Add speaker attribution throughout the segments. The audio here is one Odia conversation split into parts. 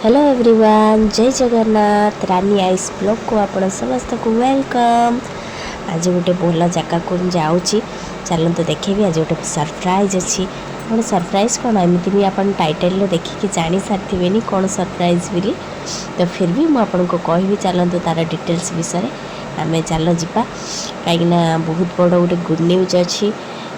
Speaker 1: ହ୍ୟାଲୋ ଏଭ୍ରିୱାନ୍, ଜୟ ଜଗନ୍ନାଥ। ରାନୀ ଆଇସ୍ ବ୍ଲଗ୍କୁ ଆପଣ ସମସ୍ତଙ୍କୁ welcome. ଆଜି ଗୋଟେ ଭଲ ଜାଗାକୁ ମୁଁ ଯାଉଛି, ଚାଲନ୍ତୁ ଦେଖେଇବି। ଆଜି ଗୋଟେ ସରପ୍ରାଇଜ୍ ଅଛି। ଆପଣ ସରପ୍ରାଇଜ୍ କ'ଣ, ଏମିତି ବି ଆପଣ ଟାଇଟେଲରେ ଦେଖିକି ଜାଣି ସାରିଥିବେନି କ'ଣ ସରପ୍ରାଇଜ୍ ବୋଲି, ତ ଫିର୍ ବି ମୁଁ ଆପଣଙ୍କୁ କହିବି। ଚାଲନ୍ତୁ, ତା'ର ଡିଟେଲ୍ସ ବିଷୟରେ ଆମେ ଚାଲ ଯିବା, କାହିଁକିନା ବହୁତ ବଡ଼ ଗୋଟେ ଗୁଡ଼୍ ନ୍ୟୁଜ୍ ଅଛି,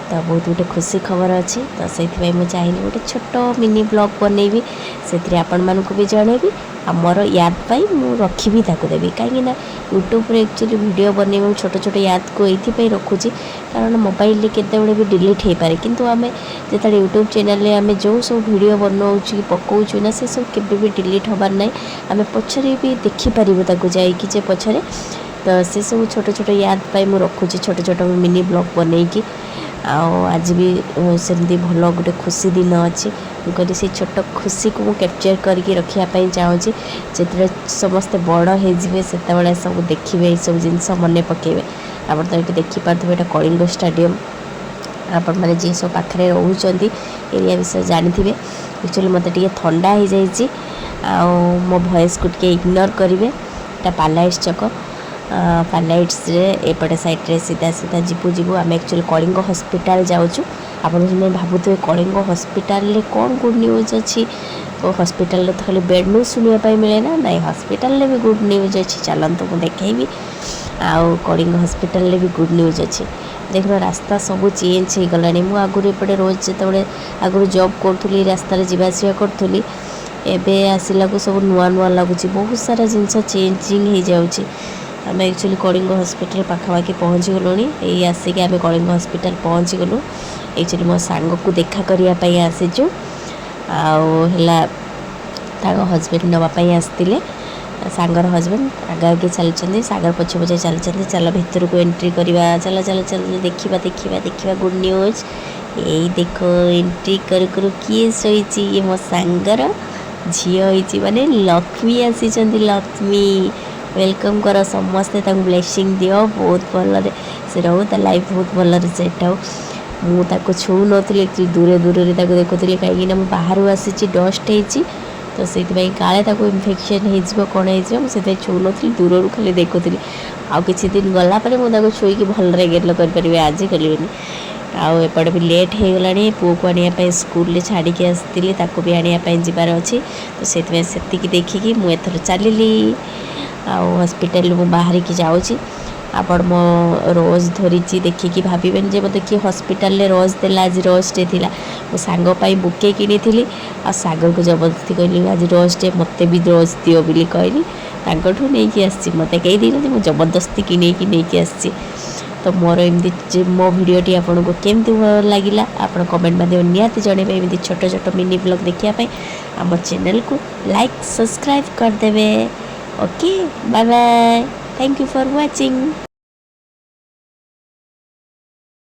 Speaker 1: ତ ବହୁତ ଗୋଟେ ଖୁସି ଖବର ଅଛି। ତ ସେଇଥିପାଇଁ ମୁଁ ଚାହିଁଲି ଗୋଟେ ଛୋଟ ମିନି ବ୍ଲଗ୍ ବନେଇବି, ସେଥିରେ ଆପଣମାନଙ୍କୁ ବି ଜଣେଇବି ଆଉ ମୋର ୟାଦ ପାଇଁ ମୁଁ ରଖିବି, ତାକୁ ଦେବି। କାହିଁକିନା ୟୁଟ୍ୟୁବରେ ଆକ୍ଚୁଆଲି ଭିଡ଼ିଓ ବନେଇବି, ମୁଁ ଛୋଟ ଛୋଟ ୟାଦକୁ ଏଇଥିପାଇଁ ରଖୁଛି, କାରଣ ମୋବାଇଲରେ କେତେବେଳେ ବି ଡିଲିଟ୍ ହେଇପାରେ। କିନ୍ତୁ ଆମେ ଯେତେବେଳେ ୟୁଟ୍ୟୁବ୍ ଚ୍ୟାନେଲରେ ଆମେ ଯେଉଁ ସବୁ ଭିଡ଼ିଓ ବନାଉଛୁ କି ପକାଉଛୁ ନା, ସେସବୁ କେବେ ବି ଡିଲିଟ୍ ହେବାର ନାହିଁ। ଆମେ ପଛରେ ବି ଦେଖିପାରିବୁ ତାକୁ ଯାଇକି ଯେ ପଛରେ। ତ ସେସବୁ ଛୋଟ ଛୋଟ ୟାଦ ପାଇଁ ମୁଁ ରଖୁଛି ଛୋଟ ଛୋଟ ମିନି ବ୍ଲଗ୍ ବନେଇକି। ଆଉ ଆଜି ବି ସେମିତି ଭଲ ଗୋଟେ ଖୁସି ଦିନ ଅଛି। ମୁଁ କହିଲି, ସେଇ ଛୋଟ ଖୁସିକୁ ମୁଁ କ୍ୟାପଚର୍ କରିକି ରଖିବା ପାଇଁ ଚାହୁଁଛି। ଯେତେବେଳେ ସମସ୍ତେ ବଡ଼ ହେଇଯିବେ, ସେତେବେଳେ ସବୁ ଦେଖିବେ, ଏଇସବୁ ଜିନିଷ ମନେ ପକାଇବେ। ଆପଣ ତ ଏଇଠି ଦେଖିପାରୁଥିବେ, ଏଇଟା କଳିଙ୍ଗ ଷ୍ଟାଡ଼ିୟମ୍। ଆପଣମାନେ ଯିଏ ସବୁ ପାଖରେ ରହୁଛନ୍ତି, ଏରିଆ ବିଷୟରେ ଜାଣିଥିବେ। ଆକ୍ଚୁଆଲି ମୋତେ ଟିକେ ଥଣ୍ଡା ହେଇଯାଇଛି ଆଉ ମୋ ଭଏସ୍କୁ ଟିକେ ଇଗ୍ନୋର କରିବେ। ଏଇଟା ପାଲାଇଟ୍ସ ଛକ। ପାଲାଇଟ୍ସରେ ଏପଟେ ସାଇଡ଼୍ରେ ସିଧା ସିଧା ଯିବୁ ଯିବୁ, ଆମେ ଆକ୍ଚୁଆଲି କଳିଙ୍ଗ ହସ୍ପିଟାଲ ଯାଉଛୁ। ଆପଣ ସେମାନେ ଭାବୁଥିବେ, କଳିଙ୍ଗ ହସ୍ପିଟାଲରେ କ'ଣ ଗୁଡ଼୍ ନ୍ୟୁଜ୍ ଅଛି? ହସ୍ପିଟାଲରେ ତ ଖାଲି ବେଡ଼୍ ନ୍ୟୁଜ୍ ଶୁଣିବା ପାଇଁ ମିଳେ ନା। ନାଇଁ, ହସ୍ପିଟାଲରେ ବି ଗୁଡ଼୍ ନ୍ୟୁଜ୍ ଅଛି। ଚାଲନ୍ତୁ, ମୁଁ ଦେଖେଇବି। ଆଉ କଳିଙ୍ଗ ହସ୍ପିଟାଲରେ ବି ଗୁଡ଼୍ ନ୍ୟୁଜ୍ ଅଛି। ଦେଖୁନ, ରାସ୍ତା ସବୁ ଚେଞ୍ଜ ହେଇଗଲାଣି। ମୁଁ ଆଗରୁ ଏପଟେ ରୋଜ ଯେତେବେଳେ ଆଗରୁ ଜବ୍ କରୁଥିଲି, ରାସ୍ତାରେ ଯିବା ଆସିବା କରୁଥିଲି। ଏବେ ଆସିଲାକୁ ସବୁ ନୂଆ ନୂଆ ଲାଗୁଛି, ବହୁତ ସାରା ଜିନିଷ ଚେଞ୍ଜିଂ ହେଇଯାଉଛି। ଆମେ ଆକ୍ଚୁଆଲି କଳିଙ୍ଗ ହସ୍ପିଟାଲ ପାଖାପାଖି ପହଞ୍ଚିଗଲୁଣି। ଏଇ ଆସିକି ଆମେ କଳିଙ୍ଗ ହସ୍ପିଟାଲ ପହଞ୍ଚିଗଲୁ। ଆକ୍ଚୁଆଲି ମୋ ସାଙ୍ଗକୁ ଦେଖା କରିବା ପାଇଁ ଆସିଛୁ। ଆଉ ହେଲା, ତାଙ୍କ ହଜବେଣ୍ଡ ନେବା ପାଇଁ ଆସିଥିଲେ। ସାଙ୍ଗର ହଜବେଣ୍ଡ ଆଗେ ଆଗେ ଚାଲିଛନ୍ତି, ସାଗର ପଛେ ପଛେ ଚାଲିଛନ୍ତି। ଚାଲ, ଭିତରକୁ ଏଣ୍ଟ୍ରି କରିବା। ଚାଲ ଚାଲ ଚାଲ, ଦେଖିବା ଦେଖିବା ଦେଖିବା ଗୁଡ଼୍ ନ୍ୟୁଜ୍। ଏଇ ଦେଖ, ଏଣ୍ଟ୍ରି କରୁ କରୁ କିଏ ଶୋଇଛି? ଇଏ ମୋ ସାଙ୍ଗର ଝିଅ ହେଇଛି, ମାନେ ଲକ୍ଷ୍ମୀ ଆସିଛନ୍ତି। ଲକ୍ଷ୍ମୀ welcome କର ସମସ୍ତେ, ତାଙ୍କୁ ବ୍ଲେସିଂ ଦିଅ। ବହୁତ ଭଲରେ ସେ ରହୁ, ତା ଲାଇଫ୍ ବହୁତ ଭଲରେ ସେଟ୍ ହଉ। ମୁଁ ତାକୁ ଛୁଉଁନଥିଲି, ଦୂରେ ଦୂରରେ ତାକୁ ଦେଖୁଥିଲି, କାହିଁକିନା ମୁଁ ବାହାରୁ ଆସିଛି, ଡଷ୍ଟ ହେଇଛି, ତ ସେଇଥିପାଇଁ କାଳେ ତାକୁ ଇନଫେକ୍ସନ୍ ହେଇଯିବ, କ'ଣ ହେଇଯିବ, ମୁଁ ସେଥିପାଇଁ ଛୁଉଁନଥିଲି, ଦୂରରୁ ଖାଲି ଦେଖୁଥିଲି। ଆଉ କିଛି ଦିନ ଗଲା ପରେ ମୁଁ ତାକୁ ଛୁଇଁକି ଭଲରେ ଗେଲ କରିପାରିବି, ଆଜି କରିବିନି। ଆଉ ଏପଟେ ବି ଲେଟ୍ ହେଇଗଲାଣି। ପୁଅକୁ ଆଣିବା ପାଇଁ ସ୍କୁଲରେ ଛାଡ଼ିକି ଆସିଥିଲି, ତାକୁ ବି ଆଣିବା ପାଇଁ ଯିବାର ଅଛି। ତ ସେଥିପାଇଁ ସେତିକି ଦେଖିକି ମୁଁ ଏଥର ଚାଲିଲି ଆଉ ହସ୍ପିଟାଲରୁ ମୁଁ ବାହାରିକି ଯାଉଛି। ଆପଣ ମୋ ରୋଜ୍ ଧରିଛି ଦେଖିକି ଭାବିବେନି ଯେ ମୋତେ କିଏ ହସ୍ପିଟାଲରେ ରୋଜ୍ ଦେଲା। ଆଜି ରୋଜ୍ ଡେ ଥିଲା। ମୋ ସାଙ୍ଗ ପାଇଁ ବୁକେ କିଣିଥିଲି ଆଉ ସାଙ୍ଗକୁ ଜବରଦସ୍ତି କହିଲି, ଆଜି ରୋଜ୍ ଡେ, ମୋତେ ବି ରୋଜ୍ ଦିଅ ବୋଲି କହିଲି। ତାଙ୍କଠୁ ନେଇକି ଆସିଛି। ମୋତେ କେହି ଦେଇନାହାନ୍ତି, ମୁଁ ଜବରଦସ୍ତି କିଣେଇକି ନେଇକି ଆସିଛି। ତ ମୋର ଏମିତି ଯେ ମୋ ଭିଡ଼ିଓଟି ଆପଣଙ୍କୁ କେମିତି ଲାଗିଲା, ଆପଣ କମେଣ୍ଟ ମାଧ୍ୟମରେ ନିହାତି ଜଣାଇବେ। ଏମିତି ଛୋଟ ଛୋଟ ମିନି ବ୍ଲଗ୍ ଦେଖିବା ପାଇଁ ଆମ ଚ୍ୟାନେଲକୁ ଲାଇକ୍, ସବସ୍କ୍ରାଇବ୍ କରିଦେବେ। Okay, bye bye, thank you for watching.